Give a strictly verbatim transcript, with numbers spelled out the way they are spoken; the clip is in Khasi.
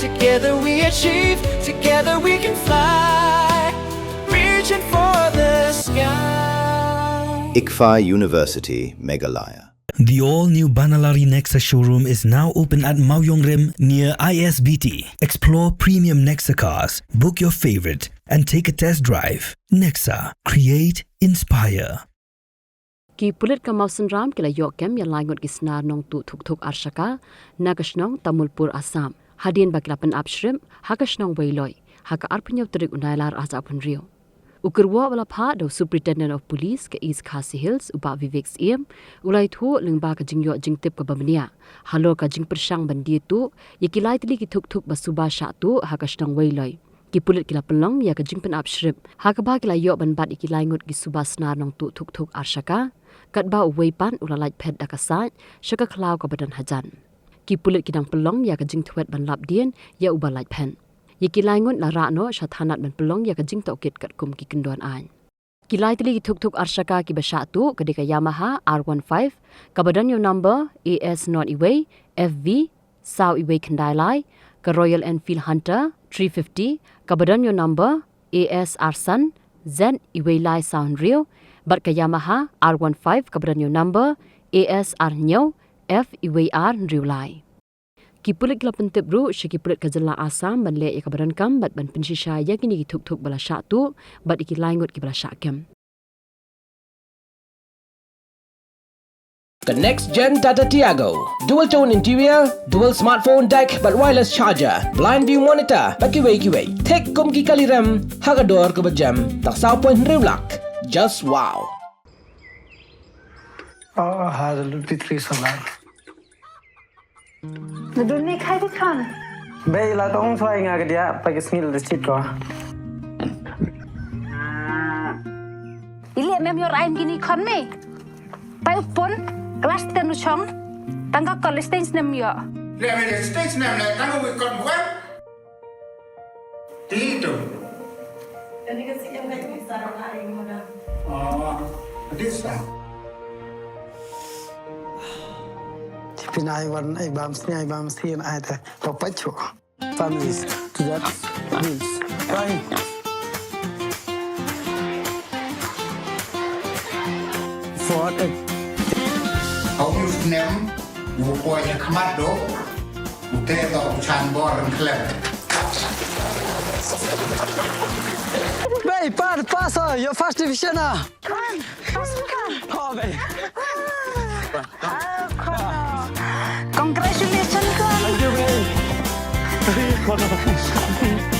Together we achieve, together we can fly. Reaching for the sky. ICFAI University, Meghalaya. The all-new Banalari Nexa showroom is now open at Mawïong Rim near I S B T. Explore premium Nexa cars, book your favorite, and take a test drive. Nexa, create, inspire. Ki pulit ka Mawsynram ki la ïoh kem ïa lai ngut ki snar nongtuh thuk thuk ar shaka na ka shnong Tamulpur, Assam, hadien ba ki la pynap shrip ha ka shnong Weiloi ha ka arphew tarik u Nailar ar hajar arphew hynriew. U kyrwoh ba la phah da u Superintendent of Police ka East Khasi Hills, u Bah Vivek Syiem, u la ïathuh lyngba ka jingïoh jingtip kaba bniah halor ka jingpyrshang ban die tuh ïa ki lai tylli ki thuk thuk ba suba shah tuh ha ka shnong Weiloi. Ki pulit ki la pynlong ïa ka jingpynap shrip ha kaba ki la ïoh ban bat ïa ki lai ngut ki suba snar nongtuh thuk thuk ar shaka, katba uwei pat u la lait phet da ka sait sha ka khlaw kaba don hajan. Ki pulit ki dang pynlong ïa ka jingthwet ban lap dien ïa uba lait phet. Ïa ki lai ngut la rah noh sha thanat ban pynlong ïa ka jingtohkit katkum ki kyndon aiñ. Ki lai tylli ki thuk thuk ar shaka kiba shah tuh ka dei ka Yamaha R one five, kaba don ïa u number A S nought uwei F V saw uwei khyndai lai, ka Royal Enfield Hunter three fifty, kaba don ïa u number A S ar san Z uwei lai saw hynriew, bad ka Yamaha R one five kaba don ïa u number A S ar hynñiew F uwei ar hynriew lai. Ki pulit ki la pyntip ruh sha ki pulit ka jylla Assam ban leh ïa kaba donkam bad ban pynshisha ïa kine ki thuk thuk ba la shah tuh bad ïa ki lai ngut kiba la shah kem. The next gen Tata Tiago. Dual tone interior, dual smartphone deck bad wireless charger, blind view monitor bad kiwei kiwei. Thik kum ki kali rem ha ka dor kaba jem, tak saw point hynriew lak. Just wow. Oh, ha, the Lupitri Solar. Nadun ni khai di khan. Bei la tong suai nga ka dia, pa ki sngi la chit ko. Ili mem yor ain gini khan me. Pai utpon, class ten u chong, tangka college stage nem yo. Le me stage nem le tangka wi kon wen. Ti tu. Kani ka si yang kai ni sarang ai mo da. Oh, this one. Tipin ai wan ai bam sni ai bam sni ai ta. Papacho. Families to that bills. Fine. For it. How you name? U poi ha khmat do. U te do u chan bor ryngkhlem. Bei, pa, pass, uh, your first division, ah. Come on, pass, come on. Oh, bei. Oh, come on. Congratulations, come on. Thank you, bei.